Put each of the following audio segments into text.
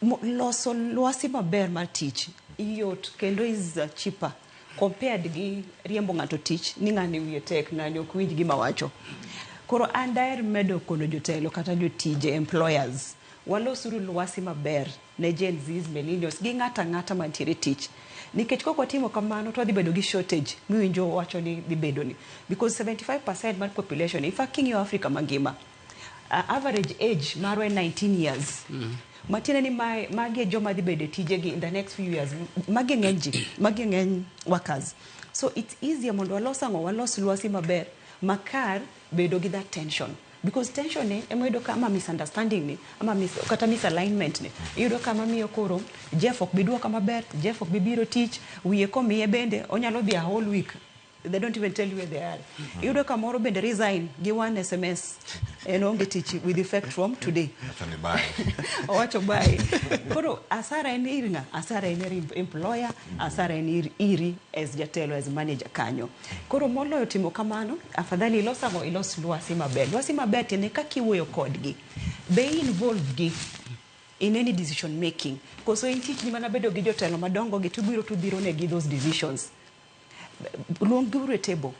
Loso lwasi maber mar tich yot kendo is cheaper compared gi riembo ng'ato tich ni ng'ani wiye tek, ng'ani ok winj gima wacho. Koro an daher medo kono jotelo kata jotije, employers, walosuru lwasi maber ne Gen Zs, millennials gi ng'ato ang'ata mantiere e tich. Nikech kok watimo kamano to wadhi bedo gi shortage miwinjo wacho ni dhi bedo ni. Because 75% mar population, in fact king'iyo Africa mangima, average age marwa en 19 years. Matiende ni mae, magi e joma dhi bedo e tijegi in the next few years. Magi e ng'eny ji, magi e ng'eny workers. So it's easier mondo walos ang'o, walos lwasi maber makar bedo gi that tension. Because tension ni ema iyudo ka ama misunderstanding ni ama kata misalignment ni iyudo ka mamiyo koro Jeff ok bi duoka maber, Jeff ok bi biro tich, wiye komiye bende onyalo dhi a whole week, they don't even tell you where they are. Iyudo ka moro bende resign gi one SMS, en onge tich with effect from today. Wacho ni bye. Owacho bye. Koro asara en ir ng'a? Asara en ir employer, asara en ir iri as jatelo, as manager kanyo. Koro moloyo timo kamano, afadhali ilos ang'o? Ilos lwasi maber. Lwasi maber tiende kaka iwuoyo kodgi. Be involve gi in any decision making. Koso in tich ni mana bedo gi jotelo madongo gi tubiro tudhiro negi those decisions. Luong giuru e table.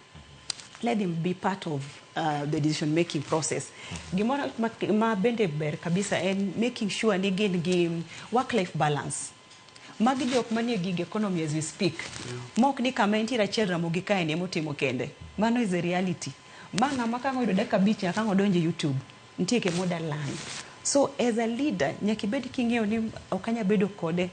Let them be part of the decision making process. Gimoro ma bende ber kabisa en making sure ni gin gi work life balance. Magi jok manie gig economy as we speak. Mok ni kama entiere achiel Ramogi kae ni emotimo kende. Mano is a reality. Ma ng'ama ka ang' oyudo dakika 5 nyaka ang' odonj e YouTube. Nitie gima oda learn. So as a leader, nyaka ibed king'eyo ni ok anyal bedo kode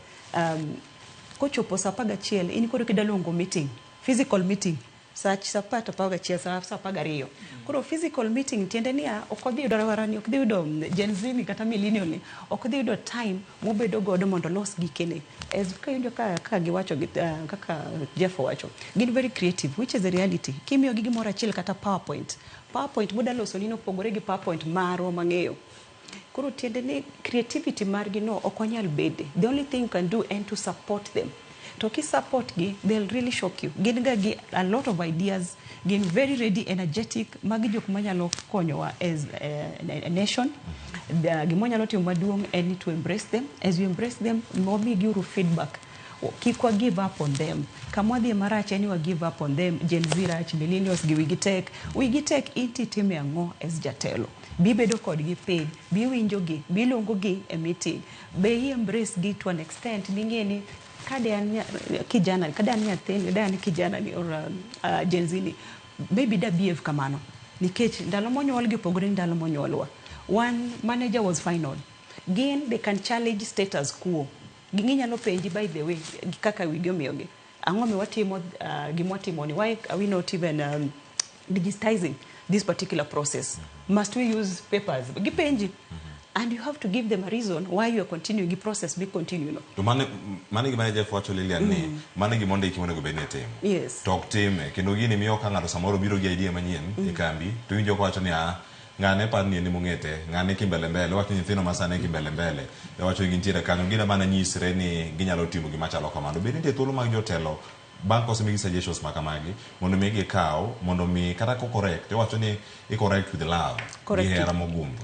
kochopo saa 11 in koro kida luongo meeting, physical meeting, saa 10 to 11, saa 12. Koro physical meeting tiende niya, ok odhi yudo rawera ni, ok dhi yudo Gen Z ni kata millennial ni, ok dhi yudo time mobedo godo mondo olos gikene. As ka iwinjo ka giwacho gi, kaka Jeff owacho, gin very creative, which is a reality. Kimiyogi gimoro achiel kata PowerPoint, PowerPoint moda loso ni opogore gi PowerPoint marwa mang'eyo. Koro tiende ni creativity margi no ok wanyal bede. The only thing you can do en to support them. To ki support gi, they'll really shock you. Gin ga gi a lot of ideas, gin very ready, energetic, magi jok manyalo konyowa as a nation. Gima wanyalo timo maduong' en ni to embrace them. As we embrace them, wamigi uru feedback. Kik wa give up on them. Kama wadhi marach en ni wa give up on them. Gen Z rach, millennials gi wigi tek. Wigi tek in titime ang'o as jatelo? Bi bedo kodgi piny, bi winjo gi, bi luongo gi e meeting. Be i embrace gi to an extent ming'e ni kade an kijana, kade an nyathini, kade an kijana ni or Gen Z ni, maybe da behave kamano. Nikech ndalo monyuol gi opogore gi ndalo monyuolwa. One manager was final. Gin, they can challenge status quo. Ginyalo penji, by the way, kaka wigi omiyogi. Ang'o mi watimo gima watimo ni? Why are we not even digitizing this particular process? Must we use papers? Gipenji. And you have to give them a reason why you are continuing the process, be continue no. To mano gima ne Jeff wacho, Lilian, ni mano gima ondiki monego bed ni itimo. To ok time kendo gini miyo ka ng'ato samoro biro gi idea manyien e kambi to iwinjo kowacho ni ah, ng'ane par ni en emong'e te, ng'ane kimbele mbele, wacho ni nyithindo ma sani kimbele mbele, iwacho ni gintiere kanyo, gin mana nyisre ni ginyalo timo gima chalo kamano. Be nitie thuolo mag jotelo bang' kosemigi suggestions ma kamagi mondo mi gikaw, mondo mi kata ko correct, iwacho ni i correct with love, gi hera mogundho?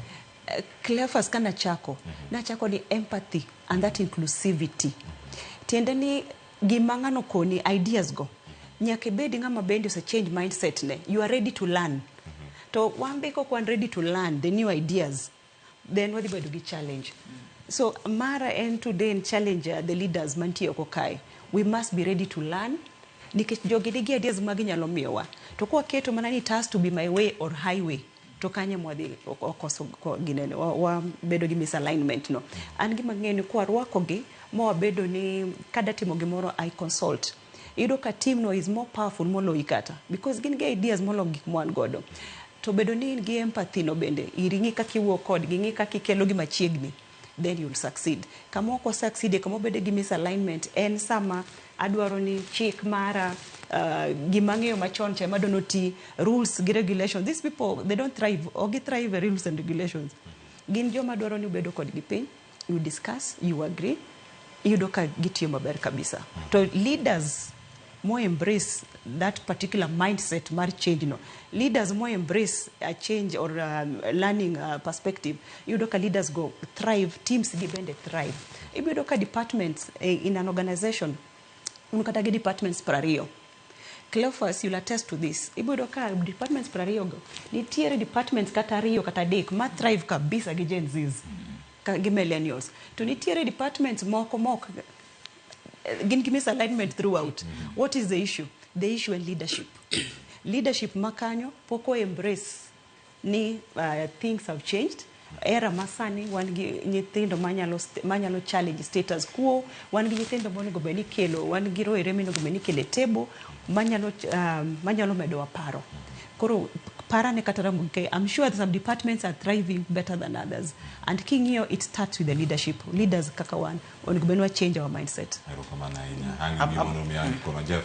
Cleophas, ka nachako, nachako ni empathy and that inclusivity. Tiende ni gima ng'ano koni ideas go, nyaka ibed ng'ama bende ose change mindset ne. You are ready to learn. To wan be kok wan ready to learn the new ideas, then wadhi bedo gi challenge. So mara en today en challenge the leaders mantie oko kae. We must be ready to learn nikech jogi nigi ideas ma ginyalo miyowa. To kwaketo mana ni it has to be my way or highway, to kanye mwadhi okoso ginene wabedo gi misalignment no. An gima ng'eyo ni kwarwako gi ma wabedo ni kada timo gimoro I consult. Iyudo ka team no is more powerful moloyi kata because gin gi ideas molo gik mwan godo. To bedo ni in gi empathy no bende, iri ng'i kaka iwuo kodgi, ng'i kaka ikelo gi machiegni, then you'll succeed. Kama ok succeed, kama wabedo gi misalignment en sama adwaro ni chik mara, gima ang'eyo machon cha ema adwa noti, rules gi regulations. These people, they don't thrive, ok gi thrive e rules and regulations. Gin joma dwaro ni ubedo kodgi piny, you discuss, you agree, iyudo ka gitiyo maber kabisa. To leaders Mo embrace that particular mindset mar change no. Leaders mo embrace a change or learning perspective, iyudo ka leaders go thrive, teams gi bende thrive. Iyudo ka departments in an organization, un kata gi departments 20. Cleophas, you'll attest to this. Ibiro ka departments 20 go, nitiere departments kata ariyo kata adek ma thrive kabisa gi Gen Zs gi millennials. To nitiere departments moko mok gin gi misalignment throughout. What is the issue? The issue en leadership. Leadership makanyo pok o embrace ni things have changed. Era masani wan gi nyithindo manyalo challenge status quo, wan gi nyithindo monego bed ni kelo, wan gi rowere monego bed ni kelo e table manyalo medowa paro. Koro parane kata Ramogi kae, I'm sure some departments are thriving better than others. And king'iyo, it starts with the leadership. Leaders kaka wan, onego bed ni wa change our mindset. Erokamano ahinya. Ang' gimondo mi ang' kono Jeff.